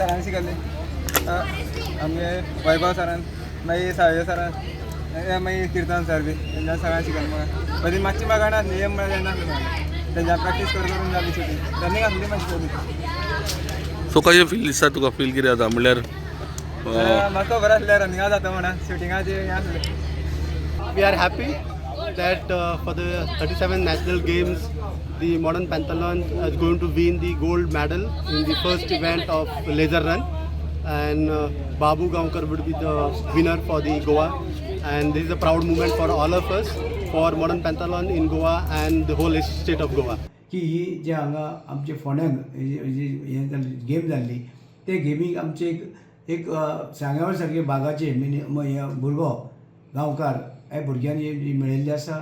सरान शिकयल्ले, आमगे वैभव सरान, मागीर सावय सरान, मागीर किर्तन सर बी, तेंच्या सगळ्यांक शिकयलें म्हाका. पयलीं मातशी म्हाका नासली, एम म्हळ्यार जायनासलें म्हाका. तेंच्या प्रॅक्टीस करून करून जाली शुटींग, रनींग आसली मातशी पयलीं. सो कशें फील दिसता तुका, फील कितें जाता म्हणल्यार? म्हाका खबर आसलें रनिंगा जाता म्हणून, शुटिंगाचें हें आसलें. We are happy that for the 37th National Games, the Modern Pentathlon is going to win the gold medal in the first event of laser run, and Babu Gaonkar would be the winner for the Goa. And this is a proud moment for all of us, for Modern Pentathlon in Goa and the whole state of Goa. की ही जे हांगा आमचे फोंड्यांक जी हें जाल्ली, game जाल्ली, ते गेमीक आमचे एक एक सांग्यावर सारके भागाचे मिनी हे भुरगो गांवकार हे भुरग्यांनी जी मेळिल्ली आसा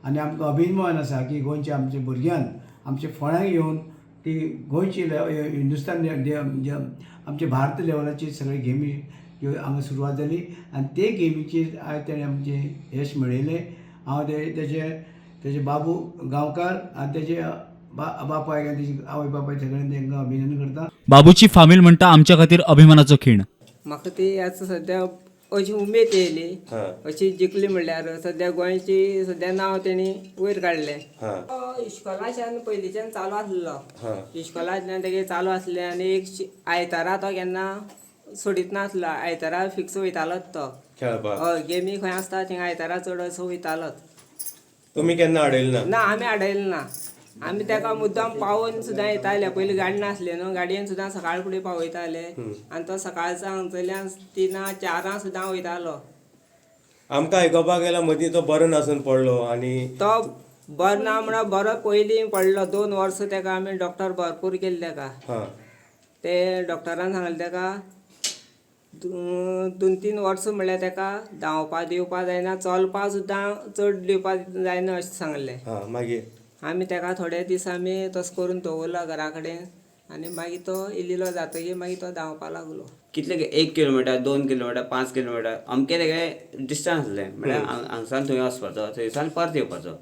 आनी आमकां अभिमान आसा की गोंयच्या आमच्या भुरग्यान आमच्या फोंड्यांक येवन ती गोंयची हिंदुस्तान, आमचे भारत लेवलाची सगळे गेमी ह्यो हांगा सुरवात जाली आनी ते गेमीचेर आयज तेणें आमचें यश मेळयलें. हांव ते तेजे तेजे बाबू गांवकार आनी तेजे बापायक आनी तेजी आवय बापाय सगळ्यांनी तांकां अभिनंदन करता. बाबूची फामील म्हणटा, आमच्या खातीर अभिमानाचो खीण. म्हाका ती आतां सद्या अशी उमेद येयली, अशी जिखली म्हणल्यार सद्या गोंयची सद्या नांव तेणी वयर काडलें. इश्कोलाच्यान पयलींच्यान चालू आसलो, इश्कोलांतल्यान तेगे चालू आसलें आनी एक आयतारा तो केन्ना सोडीत नासलो, आयतारा फिक्स वयतालोच तो खेळपाक. हय, गेमी खंय आसता थिंगा आयतारा चड असो वयतालोच. तुमी केन्ना अडयलें ना? ना, आमी आडयलें ना. आमी ताका मुद्दाम पावोवन सुद्दां येताले. पयलीं गाडी नासली न्हू, गाडयेन सुद्दां सकाळ फुडें पावयताले आनी तो सकाळचो हांगसरल्यान तिनां चारां सुद्दां वयतालो. आमकां आयकोपाक येयला, मदीं तो बरो नासून पडलो आनी तो बरो ना म्हणून बरो पयलीं पडलो. 2 वर्सां ताका आमी डॉक्टर भरपूर केले ताका. ते डॉक्टरान सांगलें ताका, 2-3 वर्सां म्हणल्यार ताका धांवपा दिवपा जायना, चलपा सुद्दां चड दिवपा जायना अशें सांगलें. मागीर? आमी ताका थोडे दीस आमी तसो करून दवरलो घरा कडेन आनी मागीर तो इल्लो जातकीर मागीर तो धांवपा लागलो. कितले 1 किलोमिटर, 2 किलोमिटर, 5 किलोमिटर अमकें तेगे डिस्टन्स आसलें. म्हळ्यार हांगसान थंय वचपाचो, थंयसान परत येवपाचो,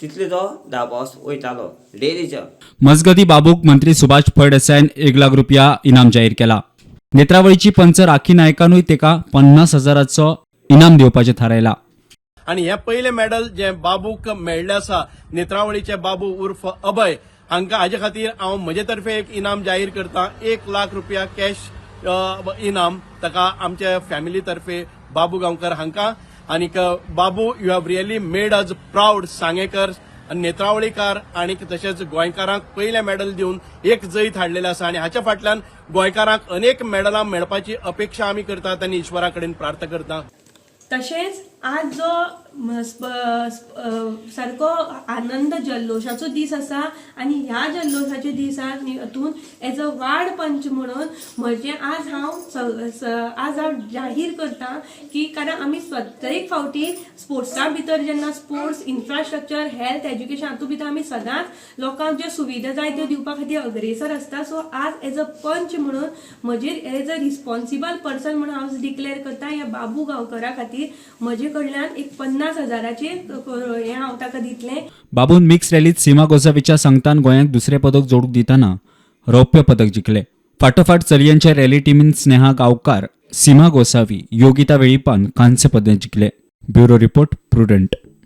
तितले तो धांवपा वयतालो डेलीचो. मजगती, बाबूक मंत्री सुभाष फळदेसायान 1 लाख रुपया इनाम जाहीर केला. नेत्रावळीची पंच राखी नायकानूय तेका 50,000चो इनाम दिवपाचें थारायला. आणि हे पयलें मेडल जे बाबूक मेळ्ळें आसा, नेत्रावळीचे बाबू उर्फ अभय हांकां, हाजे खातीर हांव म्हजे तर्फे एक इनाम जाहीर करता, 1 लाख रुपया कॅश इनाम ताका आमच्या फॅमिली तर्फे बाबू गांवकर हांकां. आनीक बाबू, you have really made us proud. Sangekar, नेत्रावळीकार आनी तशेंच गोंयकारांक पयलें मेडल दिवन एक जैत हाडलेलें आसा आनी हाच्या फाटल्यान गोंयकारांक अनेक मेडलां मेळपाची अपेक्षा आमी करतात आनी ईश्वरा कडेन प्रार्थना करता. तशेंच आज जो सारको आनंद जल्लोशाचो दीस आसा आनी ह्या जल्लोशाच्या दिसा हातून एज अ वार्ड पंच म्हणून म्हजें आज हांव आज हांव जाहीर करता की, कारण आमी प्रत्येक फावटी स्पोर्ट्सा भितर जेन्ना स्पोर्ट्स इन्फ्रास्ट्रक्चर, हेल्थ, एज्युकेशन हातूंत भितर आमी सदांच लोकांक ज्यो सुविधा जाय त्यो दिवपा खातीर अग्रेसर आसता. सो आज एज अ पंच म्हणून म्हजेर एज अ रिस्पॉन्सिबल पर्सन म्हणून हांव डिक्लेअर करता, ह्या बाबू गांवकरा खातीर म्हजे कडल्यान एक 50,000चे हें हांव ताका दितलें. बाबून मिक्स रॅलीत सीमा गोसावीच्या सांगतान गोंयांक दुसरें पदक जोडूंक दितना रौप्य पदक जिखले. फाटोफाट चलयांच्या रॅली टिमीन स्नेहा गांवकार, सीमा गोसावी, योगिता वेळीपान कांस्य पदक जिखले. Bureau report, prudent.